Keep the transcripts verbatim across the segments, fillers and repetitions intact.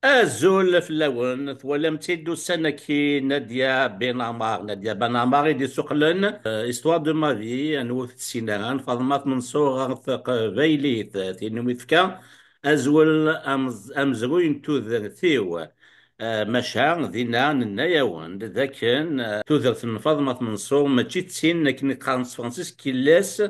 Azul fell-awen, twalam-tt-id ussan-agi Nadia Benamar. Nadia Benamar i d-isuqlen, euh, Histoire de ma vie, anwa ur t-tessin ara, n Faḍma At Menṣur ɣer teqbaylit, tin umi tefka azwel amez-, amezruy n tudert-iw. Euh, maca dinna nenna-yawen-d dakken, euh, tudert n Faḍma At Menṣur mačči d tin akken i qqaren s tefransist, qui laisse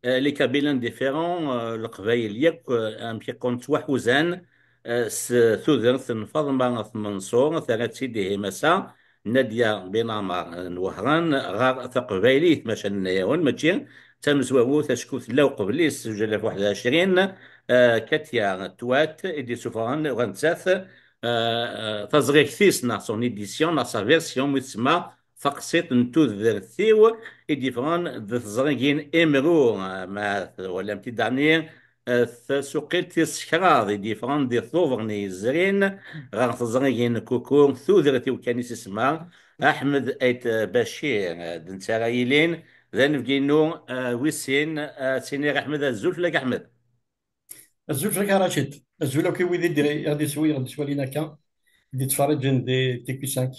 euh, les Kabyles indifférents, euh, Leqbayel yakk, euh, amek i qqaren, ttwaḥuzan, euh, s tudert n Faḍma At Menṣur, terra-tt-id ihi Massa Nadia Benamar, euh, n Wehran ɣer teqbaylit, maca nenna-yawen mačči d tamezwarut, acku tella uqbel-is, zuǧ alaf u ḥdac, euh, Katia Twat i d-isuffɣen ɣer nettat, euh, euh, taẓrigt-is neɣ son édition neɣ sa version mi tsemma Taqsiṭ n tudert-iw i d-yeffɣen d teẓrigin Imru, ma twalamt-id daɣni, eh, tasuqilt tis kraḍ i d-yeffɣen di Tubeṛ-nni yezrin ɣer teẓrigin Kuku, tudert-iw kan i s-isemma Aḥmed Ayt Bacir, d netta ara yilin d anebgi-inu, eh, wis sin, eh, ad s-iniɣ Aḥmed, azul fell-ak Aḥmed. Azul fell-ak a Racid, azul akk i wid i d-, i ɣ-d-iswi-, i ɣ-d-iswalin akka, i d-ittferriǧen di T Q cinq.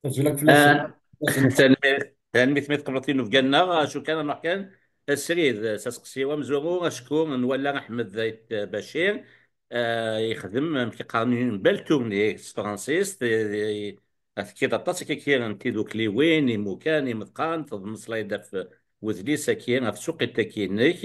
Azul akk fell-asen. Ah, tanemmirt, tanemmirt mi tqebleḍ inubgan-nneɣ. Acu kan, ad nruḥ kan srid s aseqsi-w amezwaru, acku nwala Aḥmed Ayt Bacir, ah, yexdem, amek i qqaren, une belle tournée s tefransist, eh, eh, tekkiḍ aṭas akka n tidukliwin, imukan, imeḍqan, tmeslayeḍ ɣef wedlis-agi, ɣef tsuqilt-agi-inek,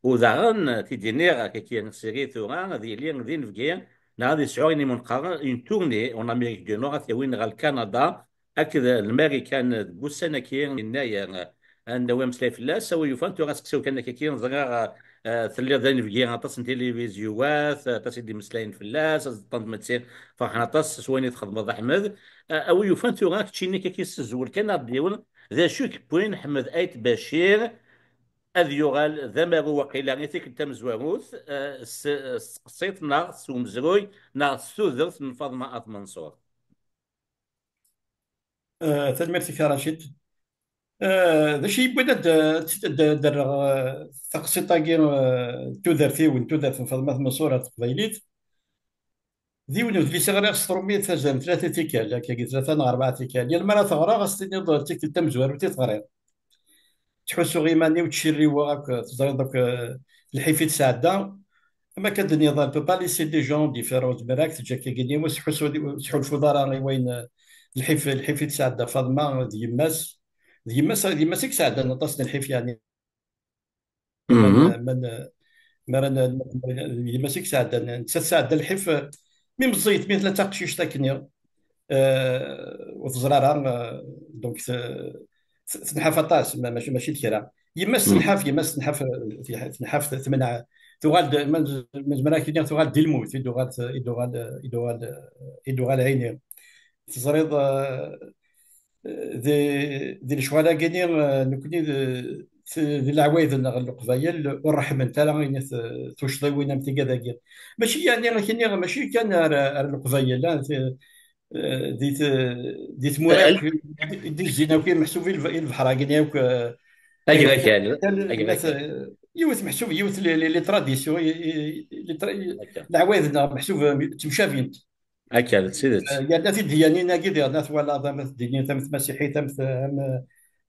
u daɣen, t-id-iniɣ akka srid tura, ad yili d inebgi neɣ ad yesɛu ayen imunqaren une tournée en Amérique du Nord, ad t-yawin ɣer Lkanada akked Lmarikan deg wussan-agi, yennayer. Ad nawi ameslay fell-as, a wi yufan tura aseqsi-w kan akka, ẓriɣ, eh, telliḍ d anebgi aṭas n tilivizyuwat, aṭas i d-imeslayen fell-as, aẓeṭṭa n tmetti ferḥen aṭas s wayen i txedmeḍ, Aḥmed. Eh, a wi yufan tura keččini akka, ssezwel kan ad d-yiwen, d acu i yewwin Ḥmed Ayt Bacir ad yuɣal d amaru waqila i tikkelt tamezwarut, eh, s, s tqsiṭ neɣ s umezruy neɣ s tudert n Faḍma At Menṣur? Eh, tanemmirt-ik a Racid. Eh, d acu i yewwin ad, ad, ad, ad rreɣ, eh, taqsiṭ-agi, eh, n tudert-iw, n tudert n Faḍma At Menṣur ɣer teqbaylit? D yiwen udlis i ɣriɣ s trumit azal n tlata tikkal, akkagi tlata neɣ rebɛa tikkal. Yal mi ara t-ɣreɣ, ad s-tiniḍ d tikkelt tamezwarut i t-ɣriɣ. Ttḥussuɣ iman-iw ttcirriweɣ akk, teẓriḍ akk, eh, lḥif i tesɛedda. Am akka d-nniḍ, elle peut pas laisser des gens différents. Ur tezmir ara ad k-teǧǧ akkagi, ur tettḥussu-, ur tettḥulfuḍ ara i wayen, eh, lḥif, lḥif i tesɛedda Faḍma d yemma-s. D yemma-s, d yemma-s i yesɛeddan aṭas n lḥif, yeɛni. Mhm. Ma n-, ma n-, ma ara n-, n-, yemma-s i yesɛeddan, nettat tesɛedda lḥif, mi meẓẓiyet, mi tella d taqcict akkenni, eh, ur teẓri ara, eh, donc, te-, te-, tenḥaf aṭas, ma-, mačči, mačči d kra. Yemma-s, mhm, tenḥaf, yemma-s tenḥaf, eh, tenḥaf, temneɛ, tuɣal-d, ma nez-, ma nezmer ad ak-iniɣ, tuɣal-d di lmut, i d-uɣal, i d-uɣal, i d-uɣal, i d-uɣal ɛini. Teẓriḍ, eh, di, di lecɣal-agi-nni, eh, nekni d, d, di leɛwayed-nneɣ n Leqbayel ur ṛeḥḥment ara, init, eh, tuccḍiwin am tigad-agi. Mačči yeɛni, ad k-iniɣ, mačči kan ar, ar Leqbayel, ah, t-, eh, di t-, di tmura akk i d-izzin akk, meḥsub i leb-, i lebḥer-agi-nni akk, eh, Agrakal, agrakal. Yiwet meḥsub, yiwet les, les, les traditions, i, i, les tra-, i, akka, leɛwayed-nneɣ meḥsub, eh, ttemcabint. Akka, d tidet. Eh, yerna tidyanin-agi diɣen, ma twalaḍ, am at ddinin, am at tmasiḥit, am at, am,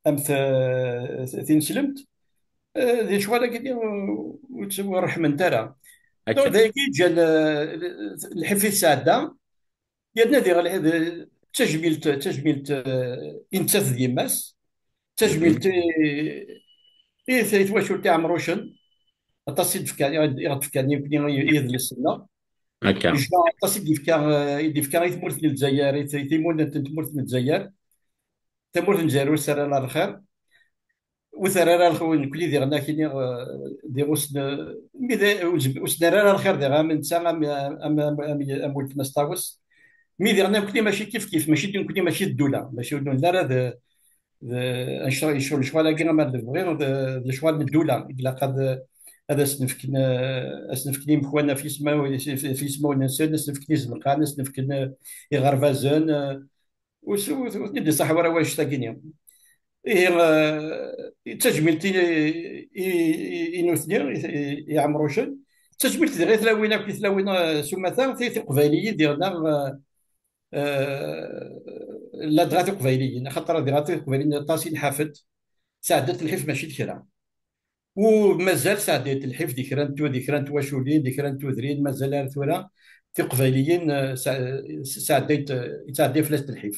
am at, eh, tineslemt, eh, di lecɣal-agi-nni ur, ur tt-, ur ṛeḥḥment ara. Akka. Donc, d ayagi yeǧǧan, eh, lḥif i tesɛedda, yerna diɣ lḥif, d tajmilt, tajmilt, eh, i nettat d yemma-s, tajmilt, mhm, i, i, i twacult Iɛemrucen, aṭas i d-fkan, i ɣ-d-, i ɣ-d-fkan i, i, i yidles-nneɣ. Akka. Jean aṭas i d-yefka, eh, i d-yefka i tmurt n Lezzayer, i t-, i timunent n tmurt n Lezzayer. Tamurt n Lezzayer ur terri ara lxir. Ur terri ara lxir, nekkni diɣen ad k-iniɣ, eh, diɣ ur s-n-, mi d, ur s-, ur s-nerra ara lxir diɣ am netta, am, am, am, am, am weltma-s Ṭawes. Mi diɣen nekkni mačči kif kif, mačči d nekkni, mačči d ddula, mačči ur nella ara d, d, lecɣal-agi ama d lebɣi, d, d lecɣal n ddula. I ilaq ad, ad as-nefken, eh, as-nefken imekwan ɣef yismawen, ɣef yismawen-nsen, as-nefken izenqan, as-nefken, eh, iɣerbazen, eh, ur s-, ur, ur ten-id-iṣaḥ wara wannect-agi-nni. Ihi, eh, d tajmilt i, i, i, i nutni, i, i, i Iɛemrucen. Tajmilt diɣ i tlawin akk, i tlawin, eh, s umata, ti-, tiqbayliyin diɣ, neɣ, eh, eh, ladɣa tiqbayliyin, axaṭer diɣ tiqbayliyin aṭas i nḥafet, sɛeddant lḥif mačči d kra. U mazal sɛeddant lḥif di kra n tu-, di kra n twaculin, di kra n tudrin, mazal ar tura tiqbayliyin, eh, sɛ-, sɛeddant, eh, yettɛedday fell-as lḥif.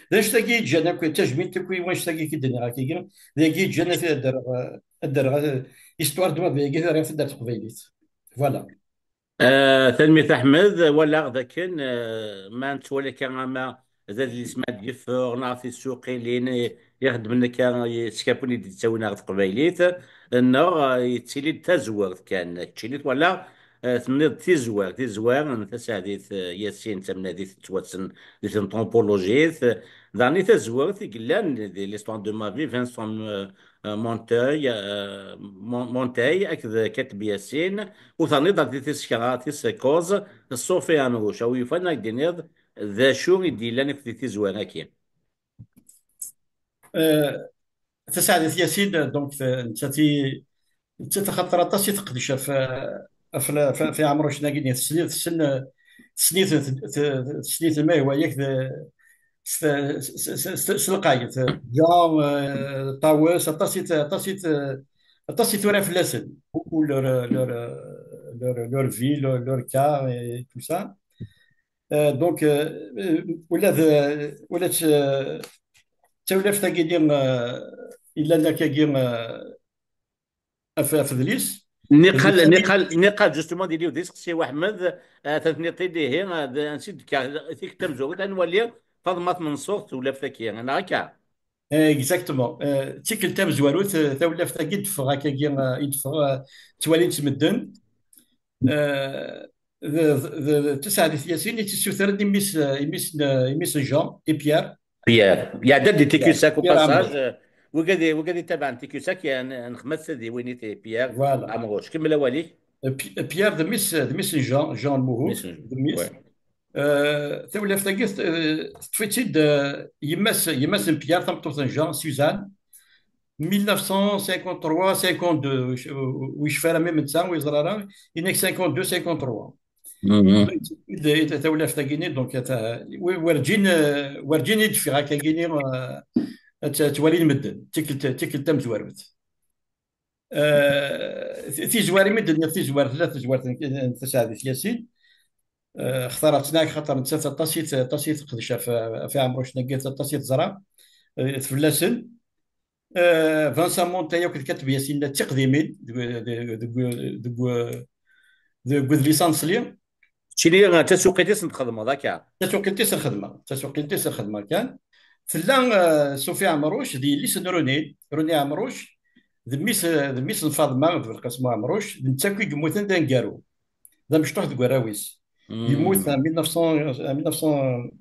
D anect-agi i yeǧǧan akk tajmilt akk i wanect-agi i k-id-nniɣ akkagi, d agi i yeǧǧan ad, ad rreɣ, ad rreɣ, eh, histoire de ma d agi ad rreɣ taddart teqbaylit. Voilà. Ah, tanemmirt a Ḥmed, walaɣ dakken, ah, ma nettwali akka ama d adlis ma d-yeffeɣ neɣ tisuqilin i ixeddmen akka i skapun i d-yettawin ɣer teqbaylit, neɣ, ah, yettili-d tazwart kan. Keččini twalaɣ, ah, tenniḍ tizwar, tizwar n Tasaɛdit, ah, Yasin, d tamnadit tettwassen di tantropolojit, daɣen i tazwart i yellan di l'histoire de ma vie, Vincent, ah, euh, Monteuil, euh, Mon-, Monteuil akked Kateb Yasin, u terniḍ ɣer di tis kraḍ, tis kuẓ, Ṣufi Ɛemruc, a wi yufan ad d-tiniḍ d acu i d-yellan akked di tizwar-agi. Eh, Tasaɛdit Yasin, donc, eh, nettat i, nettat axaṭer aṭas i teqdec ɣef, ɣef, ɣef, ɣef Ɛemruc-nagi, tessen, tessen, tessen, tessen, tessen ma yehwa yak s, s, s, s, s lqayet. Jean, euh, Ṭawes, aṭas i t-, aṭas i t-, aṭas i tura fell-asen. Beaucoup leur, leur, leur, leur vie, leur, leur cas et tout ça. Euh, donc, euh, euh, ula d, ula d, euh, tawlaft-agi-nni, euh, yellan akkagi, euh, af-, afedlis. Niqal, niqal, niqal, justement, d iliw d iseqsi Waḥmed, ah, atan tenniḍ-t-id ihi, ah, d, ansi d-tekka tikkelt tamezwarut, ad nwali Faḍma Tmenṣuṛt tawlaft-agi, neɣ akka? Eh, exactement. Eh, tikkelt tamezwarut, eh, tawlaft-agi d-teffeɣ akkagi, eh, i d-teffeɣ, eh, ttwalin-tt medden. Eh, d, d, d Tasaɛdit Yasin i tt-issutren i mmi-s, eh, i mmi-s n, i mmi-s n Jean, i Pierre. Pierre. Iɛedda-d di Ticusac au passage. Pierre Amrouche. Euh, wigad, wigad ittabaɛen Ticusac, ya, n-, nexma-t d iwinit i Pierre Amrouche. Voilà. Kemmel awal-ik. Euh, Pi-, Pierre d mmi-s, d mmi-s n Jean, Jean Lmuhou, d mmi-s. Ouais. Euh, tawlaft-agi, euh, teṭṭef-itt-id, euh, yemma-s, yemma-s n Pierre, tameṭṭut n Jean, Suzanne, mille neuf cent cinquante-trois cinquante-deux, ur yecfi ara même netta, ur yeẓri ara, yenna-k cinquante-deux cinquante-trois. Mhm. Tawlaft-agi-nni, donc, ata-, wer-, werǧin, eh, werǧin i d-teffiɣ akka-gini, eh, ad t-, ad twalin medden, tikkelt, tikkelt tamezwarut. Eh, ti-, tizwar, imi d-nniɣ tizwar, tella tezwart n, n Tasaɛdit Yasin. Eh, xtareɣ-tt neɣ xaṭer nettat aṭas i t-, aṭas i teqdec ɣef, ɣef Iɛemrucen-agi, aṭas i teẓra, eh, fell-asen. Eh, Vincent Monteuil akked Kateb Yasin d tiqdimin deg, deg, deg, deg, deg udlis aneṣli. Keččini, eh, tasuqilt-is n txedmeḍ akka? Tasuqilt-is n xedmeɣ, tasuqilt-is n xedmeɣ kan. Tella, eh, Sophie Amrouche, d yelli-s n René, René Amrouche, d mmi-s, d mmi-s n Faḍma d Belqasem Amrouche, d netta akk i yemmuten d aneggaru. D amecṭuḥ deg warraw-is. Mm. Yemmut en mille neuf cents, en mille neuf cent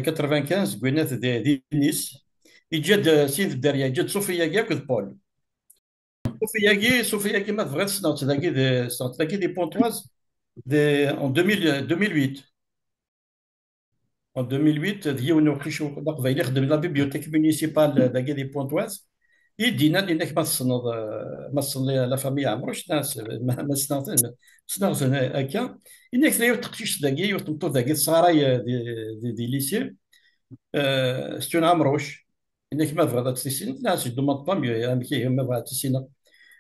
quatre-vingt-quinze, deg winat di, di Nice. Yeǧǧa-d, eh, sin dderya, yeǧǧa-d Sophie-agi akked Paul. Sophie-agi, Sophie-agi ma tebɣiḍ ssneɣ-tt dagi di, ssneɣ-tt dagi di Pontoise, di, en deux mille, deux mille huit. En deux mille huit, d yiwen uqcic u-, d aqbayli ixeddem la bibliothèque municipale dagi di Pontoise. I d-yennan, yenna-k ma tessneḍ, eh, ma tessneḍ la famille Amrouche, ma, ma ssneɣ-ten, ssneɣ-ten akka. Yenna-k tella yiwet teqcict dagi, yiwet tmeṭṭut dagi, tesɣaray, eh, di, di, di lycée. Eh, c'est une Amrouche. Yenna-k ma tebɣiḍ ad tt-tissineḍ, là, je demande pas mieux, amek ihi ma bɣiɣ ad tt-issineɣ.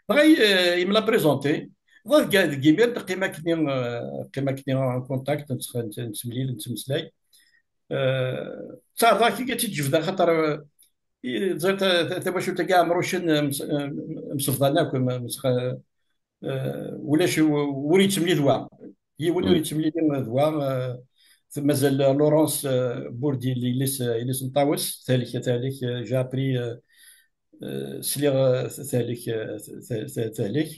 Dɣa, eh, il me l'a présenté. Dɣa deg, deg imir neqqim akkenni, eh, neqqim akkenni en contact, nettx-, nett-, nettemlil, nettmeslay. Eh, ttaɛerḍeɣ akkenni ad tt-id-jebdeɣ, xaṭer, eh, i-, teẓriḍ ta-, ta-, tawacult-agi Ɛemrucen, eh, ms-, eh, msebḍan akk, m-, msxa-, eh, ulac u-, ur yettemlil d wa. Yiwen ur yettemlil d wa. Eh, mazal Laurence, eh, Bourdi, yelli-s, yelli-s n Ṭawes, tehlek, tehlek, eh, j'ai appris, eh, eh, sliɣ, eh, tehlek, eh, te-, te-, tehlek.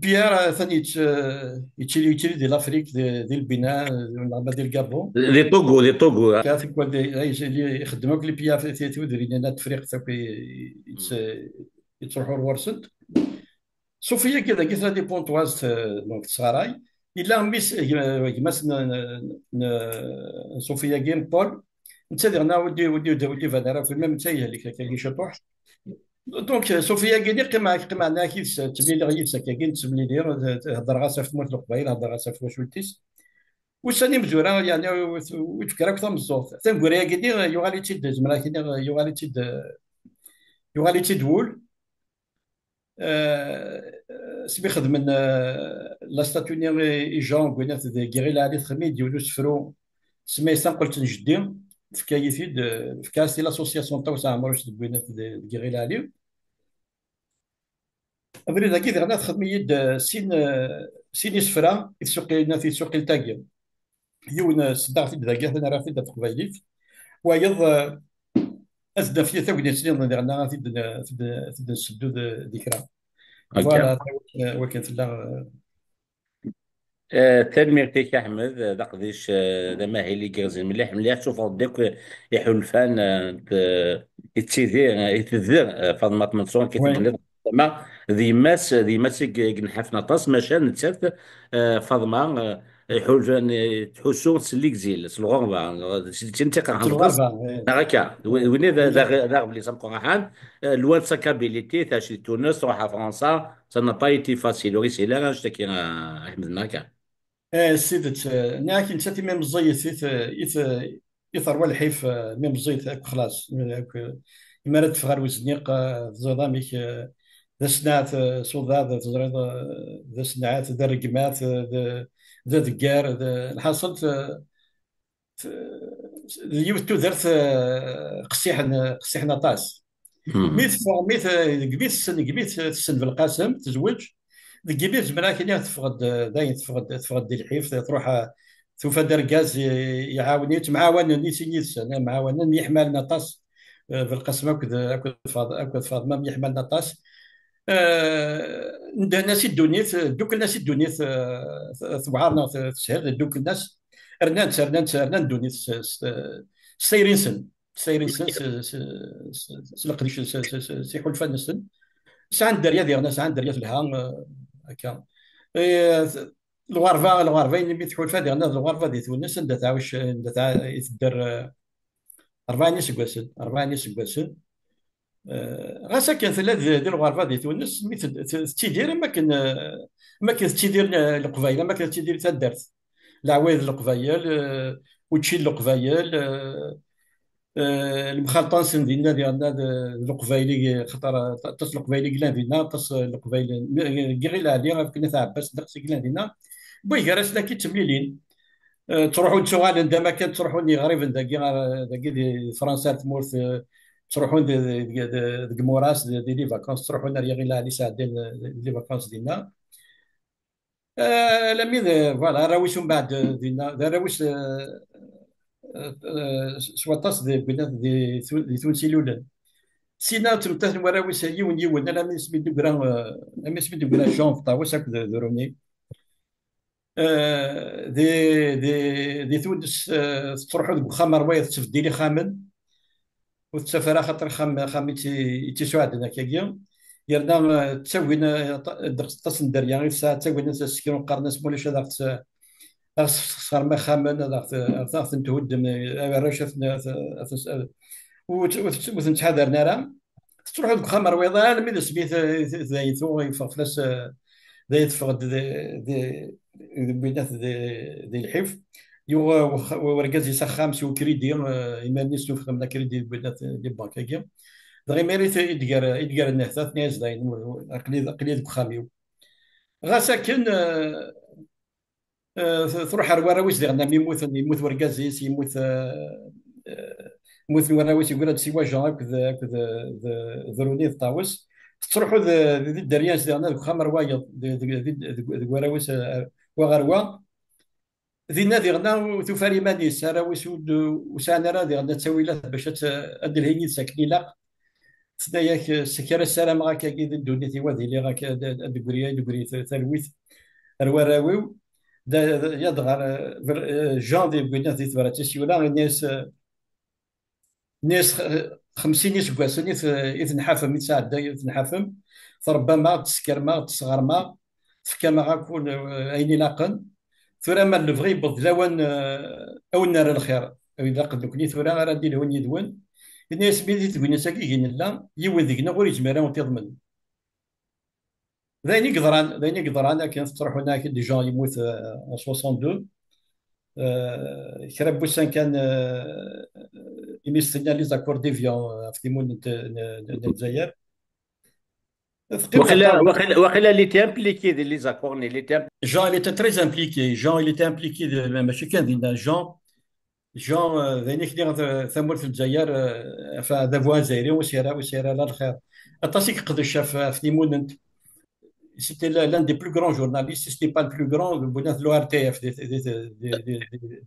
Pierre, eh, atan yett-, eh, yettili, yettili di l'Afrique, di, di Lbina, eh, neɣ ma di Lgabon. Di Togo, di Togo, ah. Tikwal di, ay, ixeddem akk les P I A, ti-, ti-, tudrin-a n Tefriqt akk i-, yett-, yettruḥu ɣur-sent. Sophie-agi dagi tella di Pontoise, eh, donc tesɣaray. Yella mmi-s, gma-, gma-s n, n, n, n Sophie-agi, Paul. Netta diɣen ur d-, ur d-, ur d-, ur d-iban ara, même netta yehlek akka ciṭuḥ. Donc, Sofia-agi-nni, qqimeɣ, qqimeɣ ɛni yid-s, ttemliliɣ yid-s akkagi, nettemlili, heddreɣ-as ɣef tmurt n Leqbayel, heddreɣ-as ɣef twacult-is. Ussan imezwura, yeɛni, ur d-tekker akk tameẓẓuɣt. Taneggura-agi-nni, yuɣal-itt-id, zemreɣ ad k-iniɣ, yuɣal-itt-id, yuɣal-itt-id wul. Eh, asmi xedmen, eh, la statue-nni i, i Jean deg winat d Guéry Lali, texdem-iyi-d yiwen usefru, semma-s Tanqelt n Jeddi, tefka-yi-t-id, eh, tefka-as i l'association Ṭawes Ɛemruc deg winat d, d Guéry Lali. Abrid-agi diɣen texdem-iyi-d, eh, sin, eh, sin isefra i tsuqil-, i tsuqilt-agi. Yiwen, eh, seddaɣ-t-id dagi, atan rriɣ-t-id ɣef teqbaylit. Wayeḍ, eh, ad d-naf tagnit nniḍen diɣen ad t-id-, ad t-id-, ad t-id-nseddu d, di kra. Voilà, wakken, wakken tella, eh. Eh, tanemmirt-ik, Aḥmed, d aqdic, eh, d amahil igerrzen mliḥ, mliḥ. Tufeḍ-d akk iḥulfan, eh, d, eh, i ttidir, eh, i tedder, eh, Faḍma Tmenṣur, akken tenniḍ, Faḍma d yemma-s, d yemma-s i i yenḥafen aṭas, maca nettat, eh, Faḍma, eh, iḥulfan, eh, tḥussu s ligzil, s lɣerba, eh, d tin i tt-iqerḥen aṭas. Neɣ akka, d wi-, win d, d aɣ-, d aɣbel-is ameqqran, eh, lwan d takabilitit, tɛic di Tunes, truḥ ɣer Fransa, ça n'a pas été facile, ur yeshil ara annect-agi, eh, Aḥmed, neɣ akka? Eh, s tidet, eh, nniɣ-ak, nettat imi meẓẓiyet i t-, i t-, i terwa lḥif, eh, mi meẓẓiyet akk xlas. Akk, imi ara d-teffeɣ ɣer wezniq, eh, teẓriḍ amek, eh, d asenɛet, eh, s uḍad, teẓriḍ, eh, d asenɛet, d rregmat, eh, d, d adeggar, d, lḥaṣel, eh, t-, d yiwet tudert, eh, qessiḥen, qessiḥen aṭas. Mi teffeɣ, mi t-, deg mi tessen, deg mi t-, tessen Belqasem, tezweǧ, deg imi tezmer ad ak-iniɣ teffeɣ-d, eh, dayen teffeɣ-d, teffeɣ-d di lḥif, truḥ, eh, tufa-d argaz, eh, iɛawen-itt, mɛawanen i sin yid-sen, eh, mɛawanen, myeḥmalen aṭas, eh, Belqasem akked, akked Faḍ-, akked Faḍma myeḥmalen aṭas. Eh, ndehen-as i ddunit, dduklen-as i ddunit, eh, t-, tewɛer neɣ t-, teshel, dduklen-as, rnan-tt, rnan-tt, rnan ddunit s, s, s tayri-nsen, s tayri-nsen, s, s, s, s leqdic, s, s, s, s iḥulfan-nsen. Sɛan dderya diɣen, sɛan dderya telha, eh, akka. Eh, t-, lɣerba, lɣerba, imi tḥulfa diɣen, d lɣerba di Tunes, anda tɛawec, anda tɛa-, i tedder, eh, rebɛa n yiseggasen, rebɛa n yiseggasen. Eh, ɣas akken tella di, di lɣerba di Tunes, mi ted-, t-, tettidir am akken, eh, am akken tettidir, eh, Leqbayel, am akken tettidir taddart. Leɛwayed n Leqbayel, eh, učči n Leqbayel, eh, eh, lemxalṭa-nsen dinna, diɣen d, d Leqbayel i, xaṭer aṭas n Leqbayel i yellan dinna, aṭas n Leqbayel, eh, Guéry Lali, akken At Ɛebbas, ddeqs i yellan dinna. Wway gar-asen akka i ttemlilin. Eh, ttruḥun ttuɣalen d amakan, ttruḥun yiɣriben dagi ɣer, dagi di Fransa ar tmurt, eh, ttruḥun di, di, di, deg imuras, di, di les vacances, ttruḥun ar Yiɣil Ɛli, sɛeddan, eh, les vacances dinna. Eh, alammi d, voilà, arraw-is umbeɛd, eh, dinna, d arraw-is, eh, eh, eh, s, s waṭas di, di, di, tu-, di Tunes i lulen. Sina ttmettaten warraw-is yiwen yiwen, alammi asmi d-yeggra, eh, alammi asmi d-yeggra Jean Ṭawes akked d Roni. Eh, di, di, di Tunes, eh, tettruḥu deg uxxam ṛwayeḍ, tettbeddil ixxamen, ur tettaf ara, xaṭer axxam, axxam i tt-, i tt-isuɛden akkagi. Yerna, eh, ttagin, eh, aṭ-, ddeqs aṭas n dderya i tesɛa, ttagin ad as-sekren, qqaren-as ma ulac ad aɣ-tt-, ad aɣ-tesxeṣrem ixxamen, ad aɣ-t-, ad aɣ-ten-thuddem, eh, arrac ad ten-, ad, ad, ad, ur, ur, ur ten-ttḥadaren ara. Tettruḥu deg uxxam ṛwayeḍ almi d asmi t-, t-, dayen tuɣ yeffeɣ fell-as, eh, dayen teffeɣ-d di, di, di, di, di lḥif. Yuɣ, eh, wx-, wergaz-is axxam s ukridi, eh, iman-is tufa xedmen akridi deg winat, di bank-agi. Dɣa imir i t-, i d-gar, i d-gar nnehta, tenna-yas dayen, aql-i, aql-i deg uxxam-iw. Ɣas akken, eh, Eh, t-, truḥ ar warraw-is diɣen, mi mmuten, yemmut wergaz-is, yemmut, eh, eh, mmuten warraw-is, yeggra-d siwa Jean akked, akked, eh, d, d Runi d Ṭawes. Tettruḥu d, d, di dderya-s diɣen, deg uxxam ar wayeḍ, d, d, d, deg, deg warraw-is, eh, wa ɣer wa. Dinna diɣen ur tufi ara iman-is, arraw-is ur d-, ur sɛan ara diɣen ttawilat bac ad t-, ad d-lhin yid-s akken ilaq. Tenna-yak, eh, s kra ssarameɣ akkagi di ddunit-iw ad iliɣ akka, ad, ad d-tegri, ad d-tegri t-, talwit ar warraw-iw. Da, da, yad ɣer, eh, ver-, eh, Jean di Gwinnat di tebrat-is yura, yenna-yas, eh, yenna-yas, eh, xemsin iseggasen i t-, i tenḥafem, i tesɛedday, i tenḥafem, trebbam-aɣ-d, teskerm-aɣ-d, tesɣerm-aɣ, tefkam-aɣ akk, eh, ayen ilaqen. Tura ma lebɣi yewweḍ d lawan, eh, ad wen-nerr lxir. Ilaq d nekni tura ara d-ilhun yid-wen. Ini-as mi di tegnit-agi i nella, yiwen deg-neɣ ur yezmir ad awen-t-iḍmen. D ayen i yeḍran, d ayen i yeḍran akken tettruḥun akken des gens yemmut, euh, en soixante-deux. Euh, kra n wussan kan, euh, imi s-tenna les accords d'Évian, euh, ɣef timunent n, n, n Lezzayer. Waqila, waqila, waqila il était impliqué dans les accords, il était impl- Jean, il était très impliqué. Jean, il était impliqué de, mačči kan dinna. Jean, Jean, euh, d ayen i k-nniɣ, ta-, tamurt n Lezzayer, euh, enfin, d abu azzayri, ur s-yerra, ur s-yerra ara lxir. Aṭas i yeqdec ɣef, ɣef timunent. C'était l'un l'un des plus grands journalistes, si ce n'est pas le plus grand, de, de l'O R T F, des, des, des, des, des, des,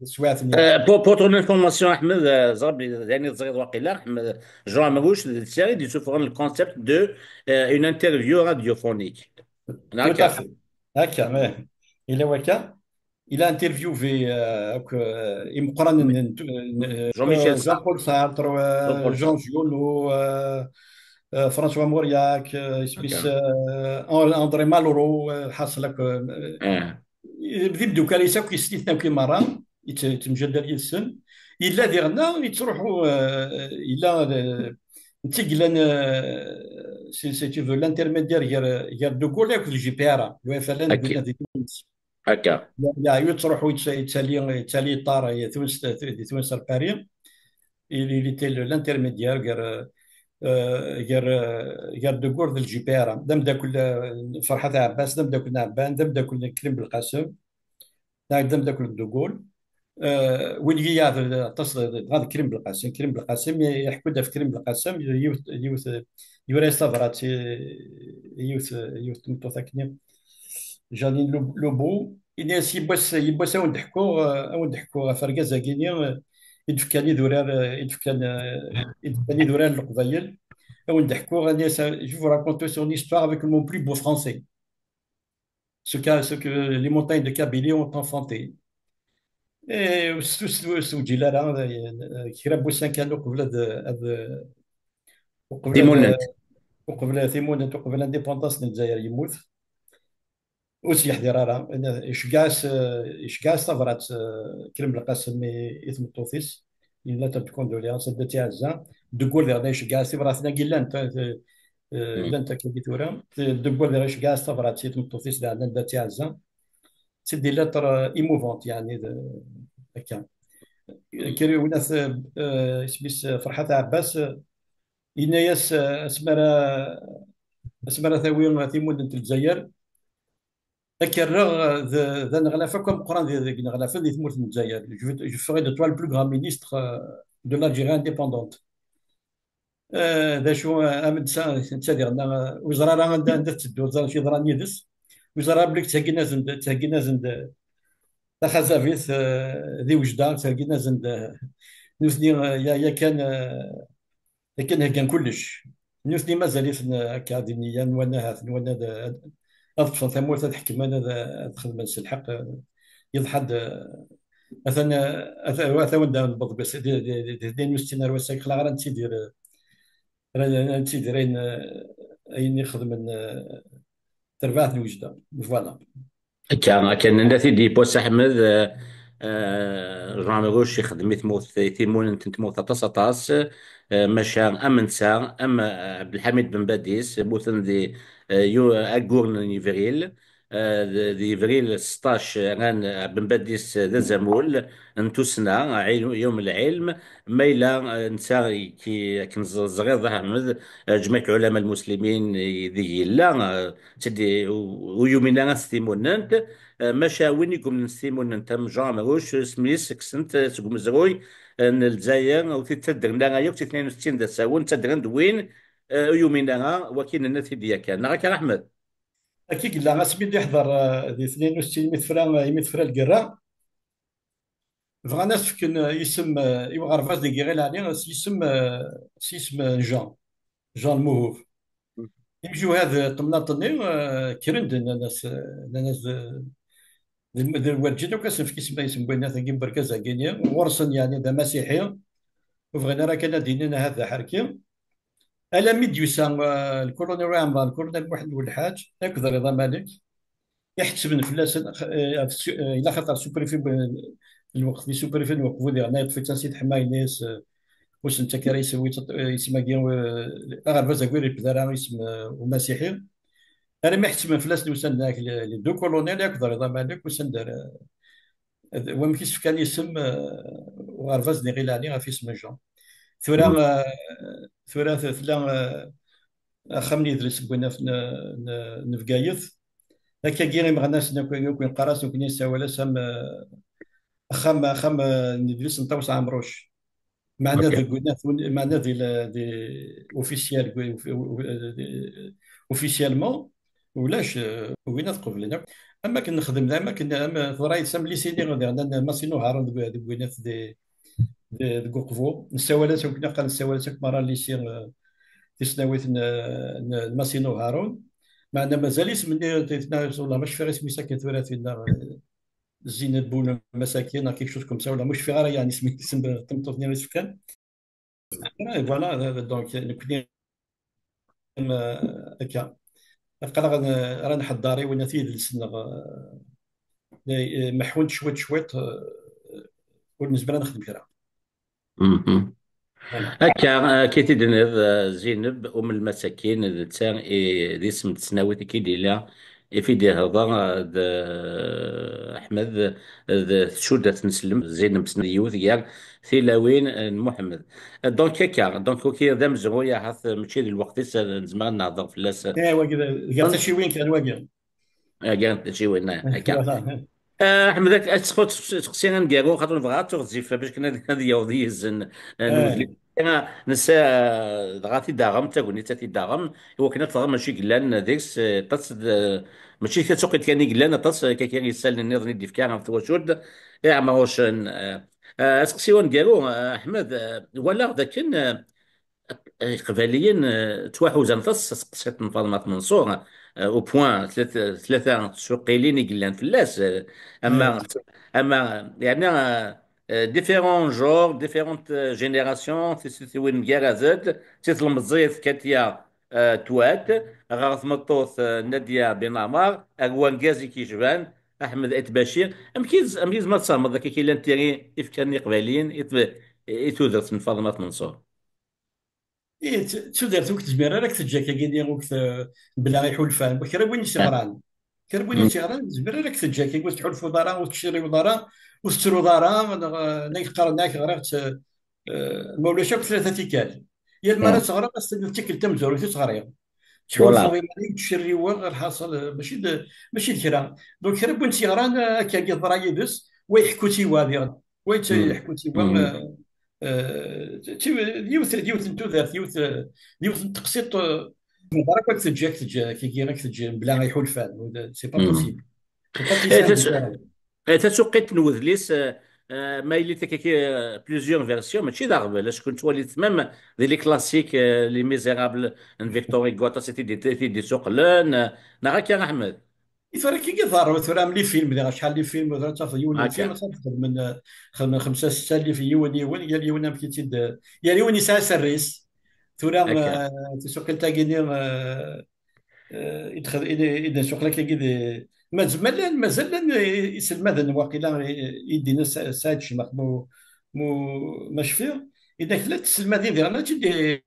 des, euh, pour, pour ton information, Ahmed, euh, ẓer belli d ayen i teẓriḍ waqila, Ahmed, Jean Amrouche, d netta i d-yessufɣen le concept de, euh, une interview radiophonique. Tout à fait. Akka, mais il est wakka. Il a interviewé, euh, donc, euh, imeqqranen n, n, euh, Jean-Michel Sartre. Jean-Paul Sartre, euh, Jean-Paul Jean Sartre. Giono, euh, euh, François Mauriac, euh, isem-is, euh, André Malraux, euh, ḥaṣel akk, euh, d imeddukal-is akk, yesniten akk i merra, yett-, yettemjaddal yid-sen. Yella diɣenna, yettruḥu, euh, yella, euh, netta i yellan, euh, si, si tu veux, l'intermédiaire gar, gar De Gaulle akked le J P R A, le F L N. Akka. Dinna di Tunes. Akka. Ya, ya, yettruḥu yett-, yettali, yettali ṭṭar, eh, Tunes, di Tunes ar Paris. Il, il était le, l'intermédiaire gar, euh, gar, euh, gar De Gaulle d J P R A. D ameddakel, euh, Ferḥat Ɛebbas, d ameddakel n Ɛebban, d ameddakel n Krim Belqasem. Neɣ d ameddakel n De Gaulle. Euh, win i yi-yeɛden aṭas d, d, dɣa d Krim Belqasem. Krim Belqasem, i-, iḥekku-d ɣef Krim Belqasem, yiwet, yiwet, yura-yas tabrat i, i yiwet, yiwet n tmeṭṭut akkenni, Jeanine Lo-, Lobo. Ini-as yiwwas, yiwwas ad wen-d-ḥkuɣ, euh, ad wen-d-ḥkuɣ ɣef urgaz-agi-nni, euh, i d-fkan idurar, euh, i d-fkan, euh, i d-fkan idurar n Leqbayel. Ad wen-d-ḥkuɣ, ini-as, je vais vous raconter son histoire avec mon plus beau français. Ce que, ce que les montagnes de Kabylie ont enfanté. Eh, ur s-, ur s-, ur s-tewǧil ara, eh, kra n wussan kan uqbel ad, ad, uqbel ad, timunent. Uqbel timunent, uqbel l'indépendance n Lezzayer yemmut. Ur s-yeḥdir ara. Iceggeɛ-as, eh, iceggeɛ-as tabrat, eh, Krim Belqasem i, i tmeṭṭut-is. Yenna-t-id condoléances, anda tt-iɛezza. De Gaulle daɣen iceggeɛ-as tibratin-agi llant, eh, eh, llant akka di tura. De Gaulle daɣen iceggeɛ-as tabrat i tmeṭṭut-is daɣen anda tt-iɛezza. C'est des lettres, euh, émouvantes, yeɛni, d-, akka. Kra winat, eh, isem-is, eh, Ferḥat Ɛebbas, eh, yenna-yas, eh, asmi ara, asmi ara tawi timunent n Lezzayer, ad k-rreɣ, eh, d, d aneɣlaf akk ameqqran di, deg ineɣlafen di tmurt n Lezzayer. Je veux, je ferai de toi le plus grand ministre, euh, de l'Algérie indépendante. Eh, d acu, eh, am netta, netta diɣen, eh, ur yeẓri ara anda, anda tetteddu, ur yeẓri acu yeḍran yid-s, ur yeẓri ara belli ttheggin-asen-d, ttheggin-asen-d taxazabit, eh, di wejda, ttheggin-asen-d, eh, nutni, eh, ya-, yakan, eh, yakan heggan kullec. Nutni mazal-iten, eh, akka di nniya, nwan ahat, nwan ad, ad, ad ṭṭfen tamurt, ad ḥekmen, ad, ad xedmen s lḥeqq, eh, yeḍḥa-d, eh, atan, eh, ata, ata wanda newweḍ deg wass, di, di, di, di tnin u settin ar wass-agi, xla ara nettidir, eh, ara nettidir ayen, eh, ayen i xedmen, eh, terbaɛt n wejda. Voilà. Akka, akka, nenna-t-id yiwwas Aḥmed, eh, eh, Jean Amrouche ixdem i tmurt, i timunent n tmurt aṭas, aṭas, eh, maca am netta, am, eh, Abdelḥamid Ben Badis, mmuten di, eh, yu-, aggur n Yibril, eh, d, d Yibril seṭṭac, rran Ben Badis d azamul n tussna, ɛil-, yum lɛilm, ma yella, eh, netta ki-, akken z-, ẓriɣ d Aḥmed, eh, ǧmaɛt ulama lmuslimin i deg yella, eh, tteddi u-, ur yumin ara s timunent, eh, maca win i yumnen s timunent am Jean Amrouche, isem-is kksen-t seg umezruy, eh, n Lezzayer, ur t-ttaddren ara yakk si tnin u settin d asawen, ttaddren-d win, eh, ur yumin ara, wakin nenna-t-id yakan. Neɣ akka, Aḥmed? Akka i yella, asmi d-iḥḍer, eh, di tnin u settin, imi tefra, imi tefra lgerra, bɣan ad s-fken, eh, isem, eh, i uɣerbaz deg Iɣil Ɛli, s yisem, eh, s yisem n Jean, Jean Lmuhuf. Imjuhad, eh, n temnaḍt-nni, eh, kkren-d, nnan-as, eh, nnan-as, eh, d, d, werǧin akk ad s-nefk isem, isem n wayennat-agi, n wergaz-agi-nni, ɣur-sen, yeɛni, d amasiḥi, ur bɣin ara kan ad d-inin ahat d aḥerki. Alammi d-yusa, eh, lkulunel Ɛemran, lkulunel Muḥend Welḥaǧ akked Riḍa Malek, iḥettben fell-asen, eh, ɣef su-, eh, yella xaṭer sous-préfet n lweqt, di sous-préfet n Weqbu diɣen, yeṭṭef-itt Si Ḥmaynes, eh, ur sen-ttak ara isem, isem-agi, eh, aɣerbaz-agi ur ibedd ara isem, eh, umasiḥi. Armi ḥettmen fell-asen, usan-d les deux colonels akked Rida Malik, usan-d ar, d wamek i s-fkan isem, eh, uɣerbaz n Iɣil Ɛli ɣef isem n Jean. Tura, eh, tura t-, tella, eh, axxam n yidles n winaf n, n, n Bgayet. Akkagi imeɣnasen akk, akk neqqar-as nekkni nessawal-as am, eh, axxam, axxam, eh, n yidles n Ṭawes Ɛemruc. Meɛna deg winat, meɛna di la, di officiel, di, officiellement, ulac, eh, winat qeblen akk. Am akken nexdem, am akken, am, teḍra-yi-d am lycée-nni diɣen, n Massino Haron deg, deg winat di, di, deg Uqbu. Nessawal-as akk, naqal nessawal-as akk merra lycée, eh, tisnawit n, n, n Massino Haron. Meɛna mazal isem-nni, wallah, ma cfiɣ isem-is akken tura tinna, eh, Zineb Boulem, masakin, neɣ quelque chose comme ça, wala, ur cfiɣ ara, yeɛni, isem, isem n tmeṭṭut-nni i s-fkan. Eh, voilà, eh, donc, nekkni, eh, akka. Aql-aɣ n-, ara nḥedder i winat yidles-nneɣ, eh, meḥḥun-d cwiṭ, cwiṭ, eh, ur nezmir ad nexdem kra. Mhm. Voilà. Akka, akka i t-id-tenniḍ, eh, Zineb Umel Masakin, d netta i, d isem n tesnawit i k-id-yella, i f-id-ihedder, eh, d, eh, Ḥmed, d tcudd ad t-nsellem, Zineb s yiwet gar tilawin, eh, n Muḥemmed. Eh, donc, akka, donc, ok, d amezruy, ahat, eh, mačči d lweqt-is, eh, nezmer ad nehder fell-as. Eh, wagi d, gar taciwin kan, wagi. Ah, gar taciwin, ah, akka. Voilà. Ah, Ḥmed, ad, ad teqqimeḍ teqsi aneggaru, xaṭer nebɣa ad tuɣ zzif, bac kan ad, ad yaweḍ yizen, ah, n udlis. Ah, nessa, ah, dɣa ad t-id-taɣem, tagnit ad t-id-taɣem, i wakken ad teɣrem acu i yellan deg-s, eh, aṭas d, mačči d tasuqilt kan i yellan, aṭas, eh, akka kan isallen nniḍen i d-yefka ɣef twacult iɛemrucen. Eh, eh, aseqsi aneggaru, eh, Ḥmed, eh, walaɣ dakken, eh, Iqbayliyen, eh, ttwaḥuzan aṭas s tseqsiṭ n Faḍma At Menṣur, eh, au point tlat-, tlata tsuqilin i yellan fell-as, eh, ama, ama, yeɛni, eh, eh, différents genres, différentes, eh, générations, tisitiwin mgaradent, si tlemẓit Katia, eh, Twat, ɣer tmeṭṭut, eh, Nadia Benamar, ar wergaz i k-yecban, Aḥmed At Bacir. Amek i tz-, amek i tzemreḍ ad tfehmeḍ akka i llan tiri i fkan Iqbayliyen i t-, i tudert n Faḍma At Menṣur? Ih, t-, tudert ur k-tezmir ara ad k-teǧǧ akkagi-nni, ur k-t-, bla iḥulfan. Kra n win i s-yeɣran, kra n win i s-yeɣran, ur tezmir ara ad k-teǧǧ akkagi, ur tettḥulfuḍ ara, ur tettciriweḍ ara, ur tettruḍ ara, neɣ, eh, neɣ qqaren-ak ɣriɣ-tt, eh, ma ulac akk tlata tikkal. Yal mi ara teɣreḍ, ad s-tiniḍ d tikkelt tamezwarut i tt-ɣriɣ. Voilà. Tettḥulfuḍ iman-im, ur tettciriweḍ, lḥaṣel, eh, mačči d, mačči d kra. Donc, kra n win i s-yeɣran, eh, akkagi teḍra yid-s, wa iḥekku-tt i wa diɣen. Wa yett-, yeḥku-tt i wa, eh, Eh, d, d, d yiwet, d yiwet n tudert, d yiwet, d yiwet n teqsiṭ, eh, meqqar akk ad k-teǧǧ, ad k-teǧǧ, kiki, ad k-teǧǧ mebla iḥulfan. C'est pas possible. C'est pas possible. Eh, tas-, eh, tasuqilt n wedlis, eh, eh, ma yelli-t akka, eh, plusieurs versions, mačči d aɣbel, acku nettwali-t même di les classiques, eh, Les Misérables n Victor Hugo, aṭas i t-id-, i t-id-isuqlen, eh, neɣ akka, Aḥmed? I tura kiki ḍerru, tura am les films, diɣ acḥal les films, tura ad tafeḍ yiwen n film, ad tafeḍ xedmen, eh, xedmen xemsa, setta alif i yiwen, yiwen, yal yiwen amek i tt-id, yal yiwen yesɛa aserr-is. Tura, eh, tasuqilt-agi-nni, eh, eh, i d-, i d-, i d-nsuqel akkagi di, mazal llan, mazal llan, eh, iselmaden waqila, eh, i d-yenna Sa-, Saɛid Cmax, mu, mu, ma cfiɣ, i d-, tella tselmadin diɣen, mačči d-,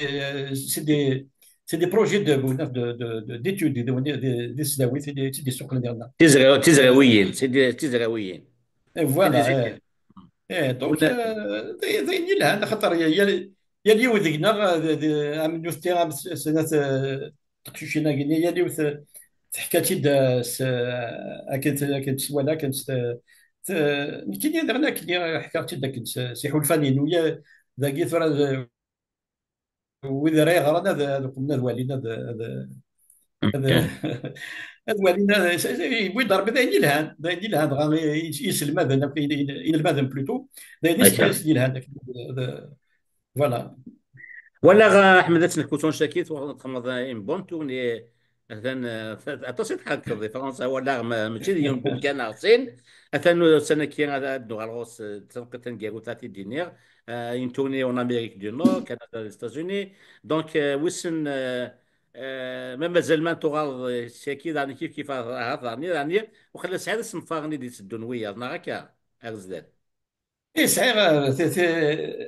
euh, c'est des, c'est des projets de, de, de, de, d'études, des, des, des, des, c'est des, c'est des, c'est des suqlen yerna. Tizra-, tizrawiyin, c'est des, tizrawiyin. Et voilà, c'est des études. Eh, donc, euh, d, d ayen yelhan, axaṭer yal, yal yiwet deg-neɣ, d, d, am nutni, am s-, snat, euh, teqcicin-agi-nni, yal yiwet, euh, teḥka-tt-id, euh, s, euh, akken, akken teswala, akken s-, t-, nekkini daɣen akken ḥkiɣ-tt-id akken s, s iḥulfan-inu, ya, dagi tura, d, wid ara yeɣren ad, ad qmen ad walin, ad, ad, ad, ad walin, ad, s-, s-, yewwi-d Rebbi d ayen yelhan, d ayen yelhan, dɣa i, i, iselmaden akk, i, i, inelmaden plutôt, d ayen i s-, i s-yelhan, akken ad, ad, voilà. Walaɣ, eh, Ḥmed, ad tt-nekku tonect-agi, txedmeḍ, eh, une bonne tournée. Atan, eh, aṭas i tḥerkeḍ di Fransa, walaɣ ma-, mačči d yiwen kan neɣ sin. Atan ussan-agi ad, ad nuɣal ɣur-s, eh, d tanqiḍt taneggarut ad t-id-iniɣ. Euh, une tournée en Amérique du Nord, Canada, les États-Unis. Donc, euh, wissen, euh, euh, ma mazal ma tuɣaleḍ, euh, saki, daɣen kif kif, ah, daɣen, daɣen, waqila tesɛiḍ isenfaren i d-iteddun wiyaḍ, neɣ akka, ar zdat? Eh, sɛiɣ, euh, ti-, ti-,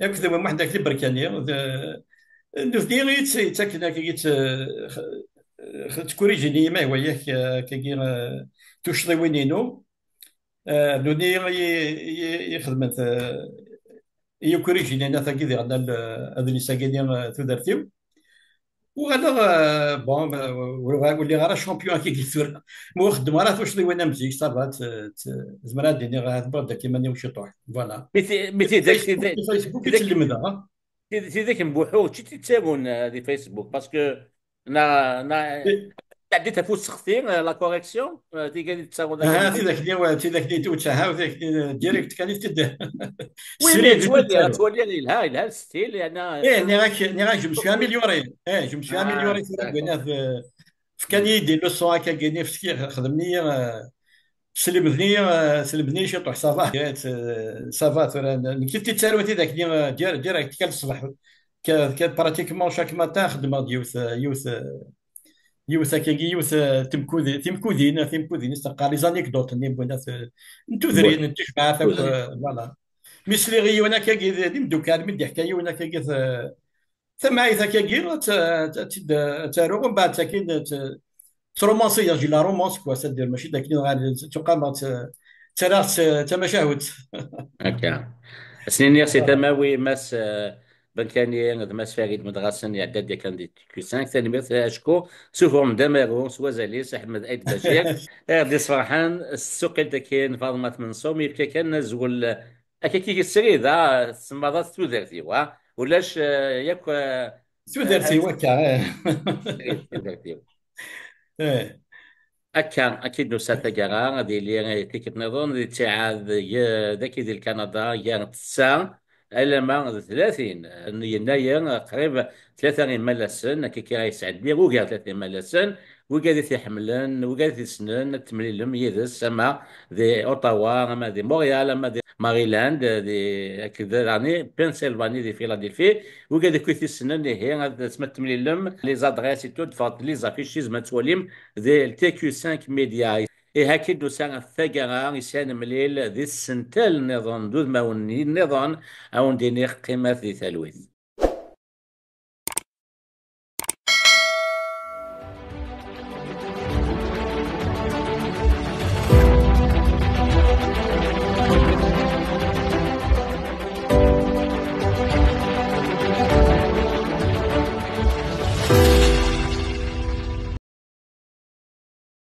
akked Muḥend Akli Berkani, d nutni i yett- yettaken akka, yett- x- x- ttkurijin-iyi ma yehwa-yak, eh, akkagi, eh, tuccḍiwin-inu. Eh, d nutni i i- i ixedmen, eh, i ukurijin-ina tagi diɣen, eh, adlis-agi-nni, eh, tudert-iw. Uɣaleɣ, eh, bon, eh, ur ur lliɣ ara champion akkagi tura. Ma ur xeddmeɣ ara tuccḍiwin am zik, ça va, t- t- zemreɣ ad d-iniɣ, eh, tewwiḍ-d akk iman-iw ciṭuḥ. Voilà. Mi ti- mi tidak tidak Facebook i tt-lemdeɣ. Tid- tidak n Buḥu ur tt-ttagun, eh, di Facebook, parce que na na tɛeddi ɣef usexti, eh, la correction, eh, tiga i d-ttagun. Ah, tidak-nni, wa- tidak-nni ur ttaha, tidak-nni direct kan i t-id. Oui, mais ttwaliɣ ttwaliɣ yelha yelha le style, yeɛna. Eh, nniɣ-ak nniɣ-ak je me suis amélioré. Eh, je me suis amélioré tura deg winat. Fkan-iyi-d leçon akka-gini, fski- xedmen-iyi, eh, slemden-iyi, eh, slemden-iyi ciṭuḥ, ça va. Eh, ça va tura. Nekk i t-ttaruɣ tidak-nni, eh, dir- direct kan ṣṣbeḥ. Ka- ka- pratiquement chaque matin xeddmeɣ-d yiwet, eh, yiwet, eh, yiwet akkagi, yiwet, eh, timkudi- timkudin, timkudin i s-teqqar les anecdotes-nni n winat, eh, n tudrin, n tejmaɛt akk, eh, voilà. Mi sliɣ i yiwen akkagi d d imdukal, mi d-iḥka yiwen akkagi, eh, tamɛayt akkagi, ad tt- ad tt- ad tt-id- ad tt-aruɣ, mbeɛd sakin ad tt- ttrumansiyeɣ, j'ai la romance, quoi, c'est-à-dire mačči d akken ɣer tuqameɣ, tt- ttarraɣ-tt d tamacahut. Akka. As-nini si tama-w i Mass, eh, Benkani d Mass Farid Medrasen, iɛedda-d yakan di Q cinq. Tanemmirt acku sufɣen-d amaru s wazal-is, Aḥmed Ayt Bacir, i ɣ-d-isferḥen s tsuqilt-agi n Faḍma At Menṣur, mi yefka kan azwel, akka kiki srid, ah, tsemmaḍ-as tudert-iw, ah, ulac, eh, yakk, eh, tudert-iw, eh, akka, eh. Srid tudert-iw. Eh. Akka, akka i d-nusa taggara, ad yili, eh, tikkelt nniḍen di ttiɛad, eh, dagi di Lkanada, gar tsa alamma d tlatin n yennayer, qrib tlata imalasen, akka kira yesɛeddi ugar tlata imalasen, wigad i t-iḥemmlen, wigad i t-issnen, ad temlilem yid-s, ama di Ottawa, ama di Montréal, ama di Maryland, di, akked daɣen Pennsylvanie, di Philadelphie, wigad akk i t-issnen, ihi, ad asma temlilem, les adresses et tout, ḍefret les affiches, izmer ad twalim di T Q cinq Media. Ihi akka i d-nusa ɣef taggara, i s-ad nemlil di tsental nniḍen d udmawen nniḍen, a wen-d-iniɣ qqimet di talwit.